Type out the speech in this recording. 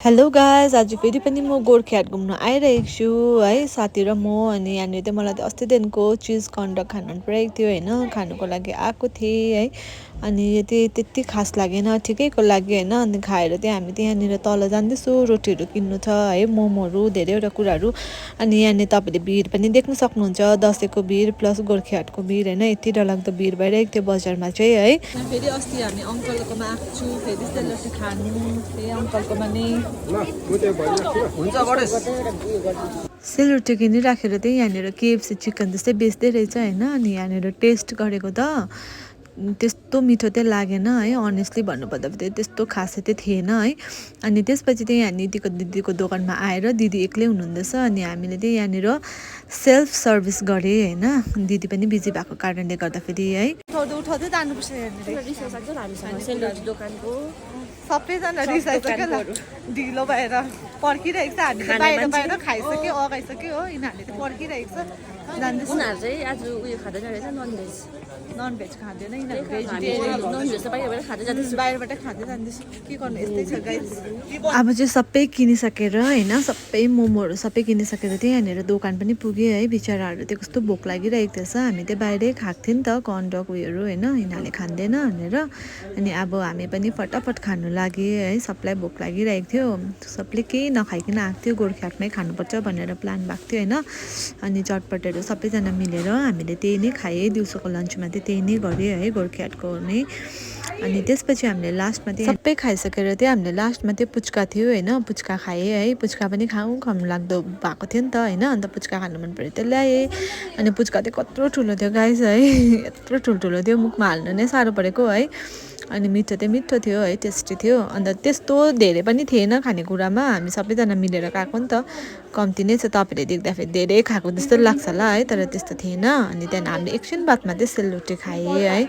Hello guys, आज फेरि पनि म गोर्खेहाट घुम्न आइरहेको छु है, साथी र म। अनि यहाँनिर चाहिँ मलाई अस्तिदेखिको चिज कन्डक खानु मन परेको थियो होइन, खानुको लागि आएको थिएँ है। अनि त्यति खास लागेन, ठिकैको लाग्यो होइन। अनि खाएर चाहिँ हामी चाहिँ यहाँनिर तल जाँदैछु, रोटीहरू किन्नु छ है, मोमोहरू, धेरैवटा कुराहरू। अनि यहाँनिर तपाईँले भिड पनि देख्न सक्नुहुन्छ, दसैँको भिड प्लस गोर्खेहाटको भिड होइन, यति डरलाग्दो भिड भइरहेको थियो बजारमा चाहिँ है। फेरि अस्ति हामी अङ्कलकोमा आएको छु, फेरि सेलरोटी खानु, फेरि अङ्कलकोमा नै सेलरोटी किनिराखेर चाहिँ यहाँनिर केएफसी चिकन जस्तै बेच्दै रहेछ होइन। अनि यहाँनिर टेस्ट गरेको त त्यस्तो मिठो चाहिँ लागेन है, अनेस्टली भन्नुपर्दा चाहिँ त्यस्तो खासै चाहिँ थिएन है। अनि त्यसपछि चाहिँ यहाँ दिदीको दोकानमा आएर दिदी एक्लै हुनुहुँदैछ। अनि हामीले चाहिँ यहाँनिर सेल्फ सर्भिस गरेँ होइन, दिदी पनि बिजी भएको कारणले गर्दाखेरि है। उठाउँदै जानुपर्छ सबैजना रिसाइन्छ क्या, ढिलो भएर पर्खिरहेको छ। हामी बाहिर बाहिर खाइसक्यो, अगाइसक्यो हो, यिनीहरूले चाहिँ पर्खिरहेको छ। उनीहरू चाहिँ आज उयो खाँदैन रहेछ, ननभेज खाँदैन यिनीहरू, बाहिरबाट खाँदै जाँदैछ। के गर्नु, यस्तै छ गाइस। अब चाहिँ सबै किनिसकेर होइन, सबै मोमोहरू सबै किनिसकेर चाहिँ यहाँनिर दोकान पनि पुग्यो है। बिचराहरू चाहिँ कस्तो भोक लागिरहेको थिएछ, हामी चाहिँ बाहिरै खाएको थियौँ नि त कन्डक उयोहरू होइन, यिनीहरूले खाँदैन भनेर। अनि अब हामी पनि फटाफट खानु लाग्यो है, सबलाई भोक लागिरहेको थियो। सबले केही नखाइकन आएको थियो, गोर्खेहाटमै खानुपर्छ भनेर प्लान भएको थियो होइन। अनि चटपटहरू सबैजना मिलेर हामीले त्यही नै खाएँ, दिउँसोको लन्चमा चाहिँ त्यही नै गरेँ है, गोर्खेहाटको नै। अनि त्यसपछि हामीले लास्टमा चाहिँ सबै खाइसकेर चाहिँ हामीले लास्टमा चाहिँ पुच्का थियो होइन, पुच्का खाएँ है। पुच्का पनि खानु लाग्दो भएको थियो नि त होइन, अन्त पुच्का खानु मन पऱ्यो त्यो ल्याएँ। अनि पुच्का चाहिँ कत्रो ठुलो थियो गाइस है, यत्रो ठुल्ठुलो थियो, मुखमा हाल्नु नै साह्रो परेको है। अनि मिठो चाहिँ मिठो थियो है, टेस्टी थियो। अन्त त्यस्तो धेरै पनि थिएन खानेकुरामा, हामी सबैजना मिलेर खाएको नि त, कम्ती नै छ। तपाईँले देख्दाखेरि धेरै खाएको जस्तो लाग्छ होला है, तर त्यस्तो थिएन। अनि त्यहाँदेखि हामीले एकछिन बादमा चाहिँ सेलरोटी खाएँ है।